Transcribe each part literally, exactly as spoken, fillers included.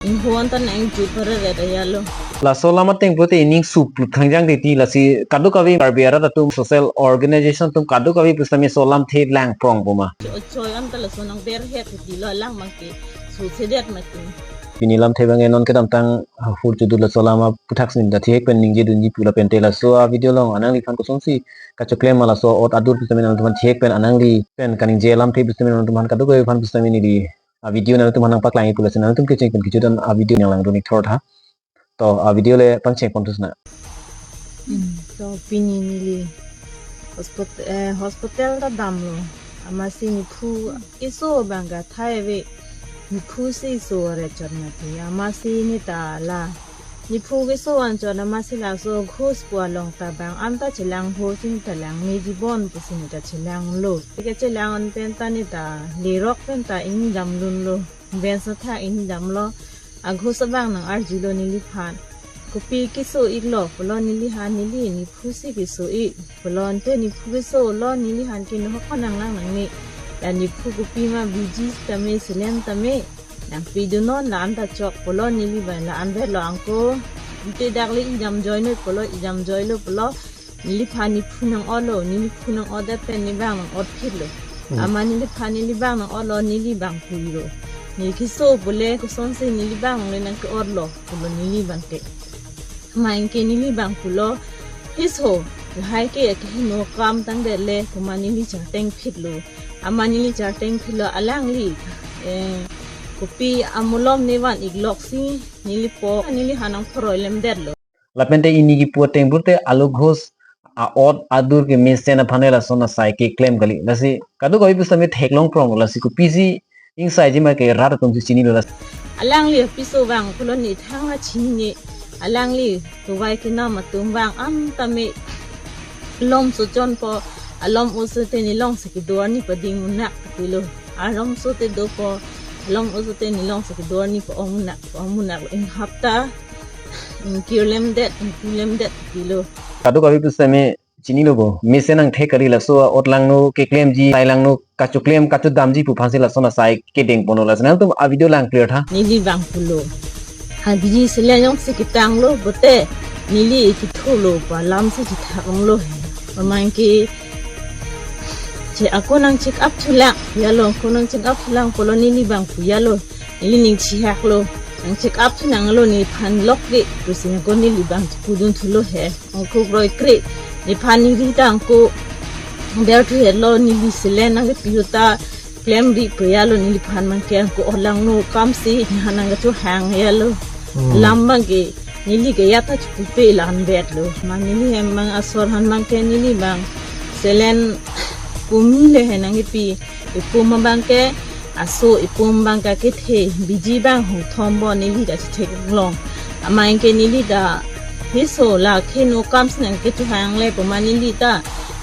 Ingho anta nang jup pare re ya lo. Laso alam ateng pulote ining sup thangjang titi, lasi kadokave Karbi arat atum, social organization atum kadokave pusitame laso alamthe langprong puma. Cho-, choi anta laso nang berhet titi lo, alang abangke susedet mati. Pini alamthe abang non kedamtang, ah, hur chudu laso alam aputhak si neli ta thihek pen ningjedunji pu lapente laso a-video along nangliphan kosonsi kachoklem ma laso ot adur pusitame nangliphan thihek pen nangliphan kaningje alamthe pusitame nangliphan kadokave aphan pusitame neli a-video nangliphan nangpaklangji pu lasi nanglitum kecheng pen kejut an a-video nanglangdun ik thor tha. To a-video le pangcheng pon thusna. Hmm, to pini neli hospit-, eh, hospital ta damlo. Amatsi nephu keso abang kathai ave. Nephu si so re chot mati. Amatsi neta la nephu keso anchot amatsi laso ghus pu along ta bang anta chelangpo pusi neta lang, me jibon pusi neta chelanglo. Ke chelang an pen ta neta lerok pen ta ingdamdunlo. Bensa tha ingdamlo. A ghus abang nang-arjulo neliphan. Kopi keso iklo pulo neliphan, neli nephu si keso ik pulo, ante nephu keso lo, neliphan ke nohok nanglang nangne. La nephu kopi ma biji tame, selen tame nangpidunnon, la anta chok pulo, neli abang la anvet lo angko. Ante dak le idam joinoi pulo, idam joilo pulo. Neliphan nephu nang-otlo, nephu nang-otdet pen neli abang nang-otphitlo. Hmm. Amat neliphan neli abang nang-otlo, neli abang pulo. Neli keso pule kosonsi neli abang le nangke-otlo pulo neli abangke. Amat anke neli abang pulo, "Hiso, lahai ke akeheno akam tangdet le," pu amat neli chartengphitlo. Amat neli chartengphitlo, alangli, eh, kopi amalom ne van iklok si neli po, neliphan nangphoroi lemdetlo. Lapente pini kipu ateng pulote alo ghus a-ot adur kemesen aphan le lason asai keklem kali. Lasi kadokave pusitame theklongprong, lasi kopisi ingsaiji ma ke rat atum si chinilo lasi. Alangli apiso abang pulo ne thang la chinine. Alangli kuvai kenam atum abang anta me lom so chonpo, alom oso te ne longsi kedo arni pading munak tilo. Alom oso te dopo, alom oso te ne longsi kedo arni pa-ong munak, pa-ong munak in hapta ingkir lemdet, ingkir lemdet tilo. Kadokave pusitame chinilo bo. Mesen nangthek kali, laso ot langno, keklemji, sai langno, kachoklem, kachodamji pu aphansi lason asai kedengponlo, lasi nangtum a-video lang clear tha. Neli abang pulo. Ha biji selen jongsi ketanglo pote neli kethulo pu alam si chethak longlo he. Amat anke che ako nang-check up thulang ya lo, ako nang-check up thulang pulo neli abang pu ya lo. Neli ning chihaklo. Nang-check up thunanglo, nephan lok ke pusi ako neli abang pudun thulo he. Ako kroikre. Nephan neri ta ako berthu helo, neli selen nangkepi ahut ta klemri pu ya lo, neliphan abangke ako ot langno akam si nephan nangkachohang ya lo. Hmm. Alam abangke neli ke ya ta chepupe la anvetlo. Amat neli hem abang asor aphan abangke neli abang selen pumi le he nangkepi. Ipum abangke aso, ipum abangke kethe, biji abang hongthom bo, neli ta chetheklong. Amat anke neli ta hiso la keheno akam si nangkechohang le pu amat neli ta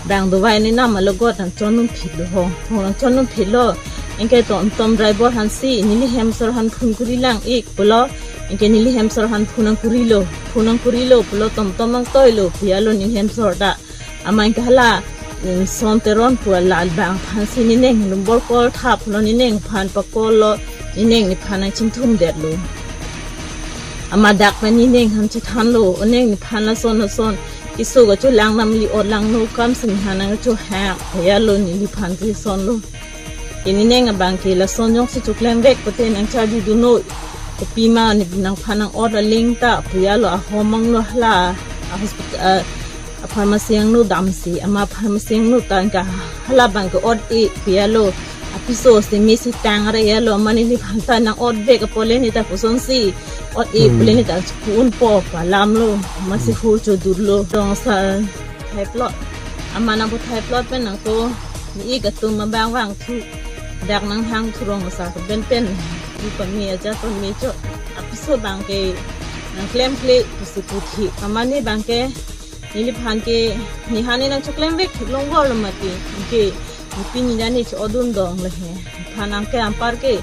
bang dovai ne nam alogot nangchonun phitlo ho. Ho nangchonun phitlo. Anke tomtom driver aphansi neli hem asor aphan phone kuri lang ik pulo. Anke neli hem asor aphan phone nangkurilo. Phone nangkurilo pulo tomtom nangtoilo pu ya lo neli hem asor ta. Amat anke hala, mm, Son Teron pu la abang aphansi neneng number call thaplo, neneng aphan pa-call lo, neneng nephan nangchingthumdetlo. Amat dak pen neneng aphan chethanlo, o neng nephan lason lason keso kacholang, namli ot langno akam si nephan nangkachohang ya lo, neliphan kesonlo. Ke neneng abangke lason jongsi choklemvek pote nangcharjudunnon. Kopi ma ne nangphan nang-ot aling ta pu ya lo, ahom angno hala, a-hospital, a, a-pharmacy angno damsi, amat pharmacy angno tangka hala abangke ot-e pu ya lo. Apiso si mesi tang ra ya lo, amat neliphan ta nang-otvek apot le ne ta kosonsi ot-e, hmm, pu le ne ta ku-unpo pu alamlo, amatsi, hmm, hur chodurlo. Rong sa thaiplot. Amat nangpu thaiplot pen nangpo, ne-ik atum abang vangthu. Dak nanghang thurong sa pen pen. Ne pame aja pame chot. Apiso abangke nangklemkle pusi puthi. Amat ne abangke neliphan ke nephan ne nangchoklemvek theklong bor lo mati. Ke nepini dani chodun dong le he. Nephan anke anparke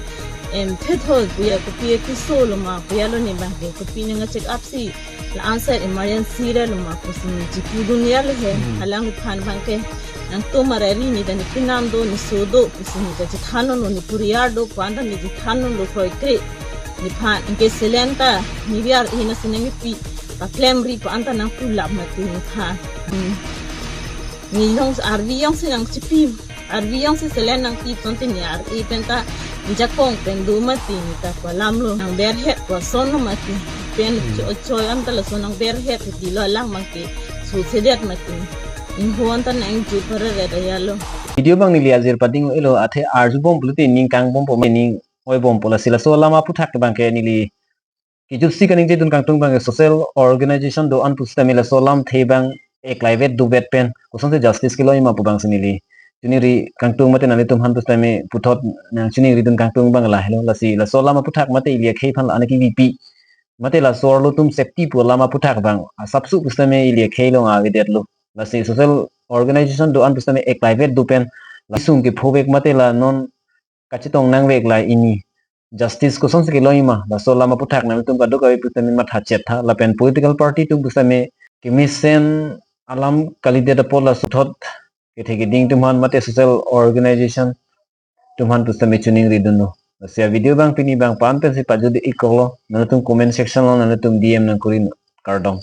em thetho pu ya, kopi keso lo ma pu ya lo, ne abangke kopi nang-check up si la-an side emergency ra lo ma pusi ne chepudun ya lo he. Hmm. Alangliphan abangke nangtum arari ne dani pinam do, ne so do pusi ne ta chethanlo, ne puriar do pu anta ne chethanlo kroikre. Nephan ke saline ta neli ar-e na si nangpi paklemri pu anta nangpulap mati nephan. Hmm. Ne jongsi arvi jongsi nangchipi, arvi jongsi saline nangpi pu tangte ne ar-e pen ta ne jakong pen do mati, ne ta ko alam lo nangberhet ko ason lo mati. Pen Hmm. cho choi anta laso nangberhet ti lo alang abang ke susedet mati. Ingho anta nangjup parere da ya lo. Video abang neli ajir pading elo, athe arjubom pulote ning kangbompo, ning oibompo, lasi laso alam aphuthak abang ke neli kejutsi kaningjedun kangtung abang ke social organization do-an pusitame laso alamthe abang eklaivet duvet pen kosonsi justice kelongji ma pu abangsi neli chiningri kangtung mate nanglitum aphan pusitame puthot nangchiningridun kangtung abang lahelo. Lasi laso alam aphuthak mate ili akhei aphan la-an kevipi mate laso arlo atum safety pu alam aphuthak abang asapso pusitame ili akhei along avedetlo. Lasi social organization do-an pusitame eklaivet du pen la sung kephovek mate la non kachetong nangvek la ili justice kosonsi kelongji ma, laso alam aphuthak nangtum kadokave pusitame matha chetha, lapen political party atum pusitame kemesen alam kalidet apot laso thot kethe keding atum aphan mate social organization atum aphan pusitame chiningridunlo. Lasi avideo abang pini abang pu-an pensi pajut-ik koklo, nangtum comment section along nangtum D M nangkuri, kardom.